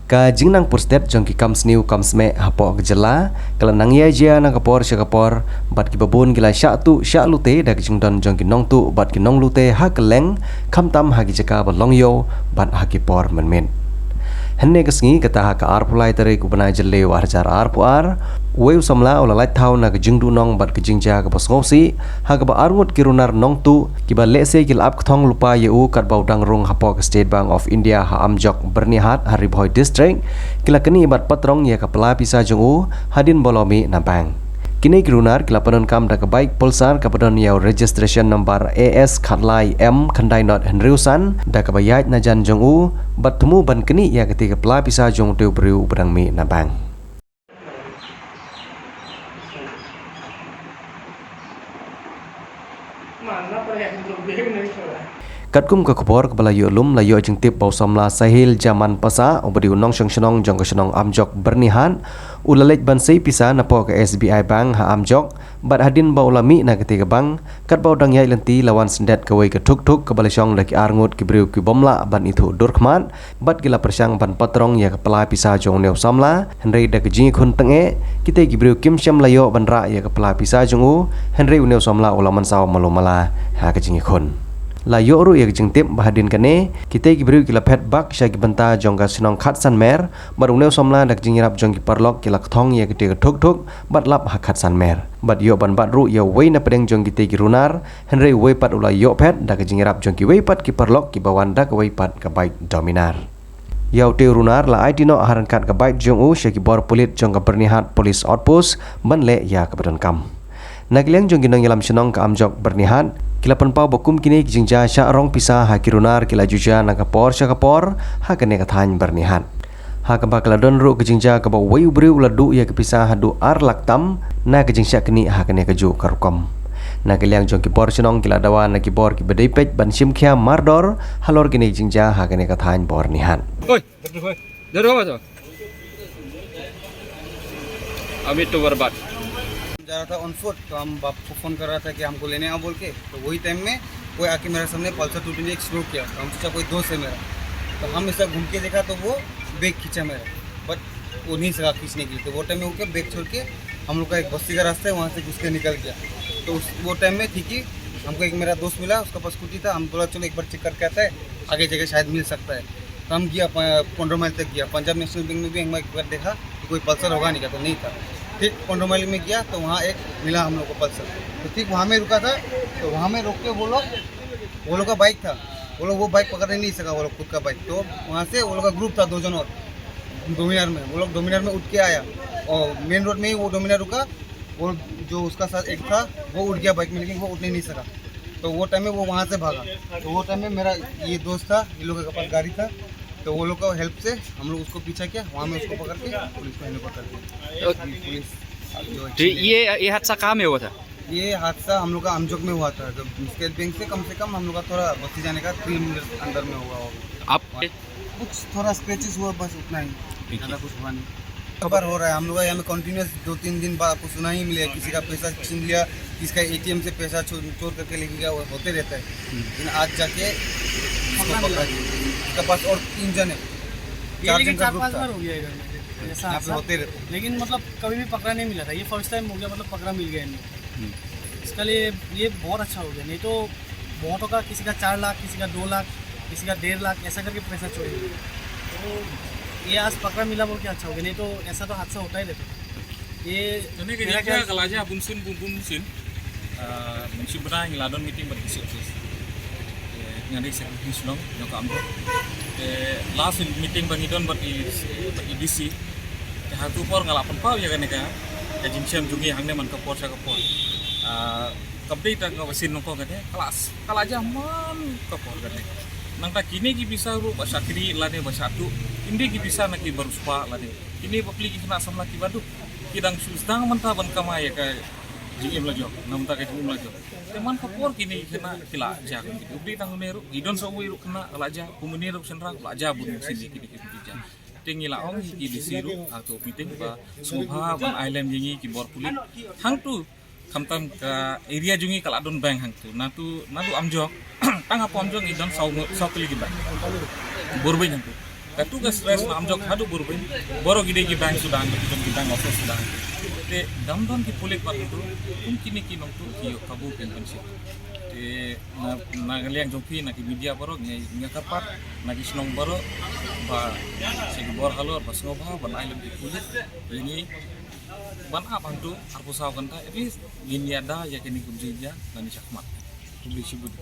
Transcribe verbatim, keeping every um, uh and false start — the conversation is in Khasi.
Ka jingnang purstet jong ki kam sniew kam smeh hapoh ka jylla ka la nang ïai jia na ka por sha ka por, bad kiba bun ki la shah tuh shah lute da ka jingdon jong ki nongtuh bad ki nonglute ha kylleng, khamtam ha ki jaka ba long ïew bad ha ki por mynmiet. Hynne ka sngi, kata ha ka arphew lai tarik u bnai Jylliew arhajar arphew ar, uwei u samla u la lait thaw na ka jingduhnong bad ka jingjia kaba sngewsih, ha kaba arngut ki runar nongtuh kiba lehse ki la ap kthong lypa ïa u katba u dang rung hapoh ka State Bank of India ha Amjok Byrnihat ha Ri Bhoi District, ki la knieh bad patrong ïa ka pla pisa jong u hadien ba u la mih na bank. Kine ki runar ki la pyndonkam da ka bike Pulsar kaba don ïa u registration number A S khatlai M khyndai not hynriew san, da kaba ïaid na jan jong u bad thmu ban knieh ïa kata ka pla pisa jong utei u briew uba dang mih na bank. Katkum ka khubor kaba la ïoh lum, la ïoh jingtip ba u samla Sahil Jaman Pasa, uba dei u nongshong shnong jong ka shnong Amjok Byrnihat, u la leit ban sei pisa napoh ka S B I Bank ha Amjok, bad hadien ba u la mih na kata ka bank, katba u dang ïaid lynti la wan syndet kawei ka thuk thuk kaba la shong da ki arngut ki briew ki bym lah ban ithuh dur khmat, bad ki la pyrshang ban patrong ïa ka pla pisa jong une u samla, hynrei da ka jingïakhun tyngeh, kitei ki briew kim shym la ïoh ban rah ïa ka pla pisa jong u, hynrei une u samla u la mynsaw malu mala ha ka jingïakhun. La ïoh ruh ïa ka jingtip ba hadien kane, kitei ki briew ki la phet bak sha ki bynta jong ka shnong Khatsanmer, bad une u samla da ka jingïarap jong ki paralok ki la kthong ïa kitei ka thuk thuk, bad lap ha Khatsanmer. Bad ïoh ban bat ruh ïa uwei na pdeng jong kitei ki runar, hynrei uwei pat u la ïoh phet da ka jingïarap jong kiwei pat ki paralok kiba wan da kawei pat ka bike Dominar. Ïa utei u runar la aiti noh ha ryngkat ka bike jong u sha ki bor pulit jong ka Byrnihat Police Outpost ban leh ïa kaba donkam. Na ka liang jong ki nongïalam shnong ka Amjok Byrnihat, ki la pynpaw ba kum kine ki jingjia shah rong pisa ha ki runar ki la ju jia na ka por sha ka por ha kane ka thaiñ Byrnihat. Ha kaba ka la don ruh ka jingjia kaba uwei u briew u la duh ïa ka pisa haduh ar lak tam na ka jingshah knieh ha kane kajuh ka rukom. Na ka liang jong ki bor shnong ki la dawa na ki bor kiba dei peit ban shim khia mardor halor kine ki jingjia ha kane ka thaiñ Byrnihat. ओए, इधर आओ, आ जाओ। अभी तो बर्बाद। जा रहा था ऑन फुट, तो हम बाप को फ़ोन कर रहा था कि हमको लेने आओ बोल के। तो वही टाइम में कोई आके मेरे सामने पल्सर टू ट्वेंटी एक्स स्लो किया, तो हम सोचा कोई दोस्त है मेरा। तो हम ऐसा घूम के देखा तो वो बैग खींचा मेरा, बट वो नहीं सका खींचने के लिए। तो वो टाइम में वो क्या, बैग छोड़ के हम लोग का एक बस्ती का रास्ता है, वहाँ से घुस के निकल गया। तो उस, वो टाइम में ठीक ही हमको एक मेरा दोस्त मिला, उसका पास स्कूटी था। हम बोला, "चलो एक बार चेक करके आता है, आगे जगह शायद मिल सकता है।" तो हम गया, प-, पंद्रह माइल तक गया। पंजाब नेशनल बैंक में भी हम एक बार देखा कि कोई पल्सर होगा नहीं क्या, तो नहीं था। फिर पंद्रह माइल में गया तो वहाँ एक मिला हम लोग को पल्सर, तो ठीक वहाँ में रुका था। तो वहाँ में रोक के वो लोग, वो लोग का बाइक था, वो लोग वो बाइक पकड़ने नहीं सका, वो लोग खुद का बाइक। तो वहाँ से वो लोग का ग्रुप था दो जन और, डोमिनार में, वो लोग डोमिनार में उठ के आया और मेन रोड में ही वो डोमिनार रुका। वो जो उसका साथ एक था, वो उठ गया बाइक में, लेकिन वो उठने नहीं सका। तो वो टाइम में वो वहाँ से भागा। तो वो टाइम में मेरा ये दोस्त था, ये लोग के पास गाड़ी था, तो वो लोग का हेल्प से हम लोग उसको पीछा किया, वहाँ में उसको पकड़ के पुलिस को हैंड ओवर कर दिया। तो पुलिस जो तो ये, ये हादसा कहाँ में हुआ था? ये हादसा हम लोग का अमजोक में हुआ था। जब स्टेट बैंक से कम से कम हम लोग का थोड़ा बस्ती जाने का थ्री मिनट अंदर में हुआ होगा। आप कुछ थोड़ा स्क्रैचेस हुआ, बस उतना ही, ठीक है। ज़्यादा कुछ हुआ नहीं। खबर हो रहा है, हम लोग का यहाँ में कंटिन्यूअस दो तीन दिन बाद आपको सुना ही मिलेगा, किसी का पैसा छीन लिया, किसी का एटीएम से पैसा चो-, चोर करके लेके गया, वो होते रहता है। हम्म। लेकिन आज जाके इसको पकड़ा गया। इसके पास और तीन जन है, ये चार लेकिन जन का चार ग्रुप पांच था। बार हो गया इधर में, ऐसा यहाँ पे हादसा। होते रहते हैं। लेकिन मतलब कभी भी पकड़ा नहीं मिला था, ये फर्स्ट टाइम हो गया, मतलब पकड़ा मिल गया इन्हें। हम्म। इसका लिए ये बहुत अच्छा हो गया, नहीं तो बहुतों का किसी का चार लाख, किसी का दो लाख, किसी का डेढ़ लाख, ऐसा करके पैसा चोरी हुई। तो ये आज पकड़ा मिला बोल के अच्छा हो गया, नहीं तो ऐसा तो हादसा होता ही रहता। ये तो नहीं, मेरा ख्याल से kala ja bun sien, bun, bun sien. Ah, bun sien bnai ngi la don meeting bad D C office. Eh, ngan ri sek meeting shnong, jong ka Amjok. Eh, last meeting ba ngi don bad i, bad i D C. Te ha tu por nga la pynpaw ïa kane ka, ka jingsham jong ngi hangne man ka por sha ka por. Ah, ka update ka ba sien nongkong kane, kala, kala ja man ka por kane. Nangta kine ki pisa ruh ba shakri lane ba shatu, ym dei ki pisa na ki ba riewspah lane. Kine bapli ki khynnah samla ki baduk. Ki dang shu sdang mynta ban kamai ïa ka jingim la jong, na mynta ka jingim la jong. Te man ka por kine ki khynnah ki la ja, ki update tang une ruh, ki don sa uwei ruh khynnah la ja, kumne ruh shynrang la ja bun sien kine ki ja. Te ngi la ong ïa ki D C ruh ha tu meeting ba sngewbha ban ai lem ïa ngi ki bor pulit. Hangtu khamtam ka area jong ngi ka la don bank hangtu. Natu, natu Amjok. Tang hapoh Amjok ngi don saw, saw tylli ki bank. Bor bank hangtu. Katu ka stress na amjok haduh burbin, baroh ki dei ki bank sudang, ki dei ki bank office sudang. Te dam don ki pulit pat tu, kum kine ki nongtuh ki ïoh kabu pynpynshit. Te na, na ka liang jong phi na ki media baroh, nga, nga kyrpad na ki shnong baroh, ba sha ki bor halor, ba sngewbha ban ai lem ki pulit ïa ngi, ban ap hangtu arphew saw kynta, at least ngin ïada ïa kine ki jingïada lane shakhmat. Khublei shibun.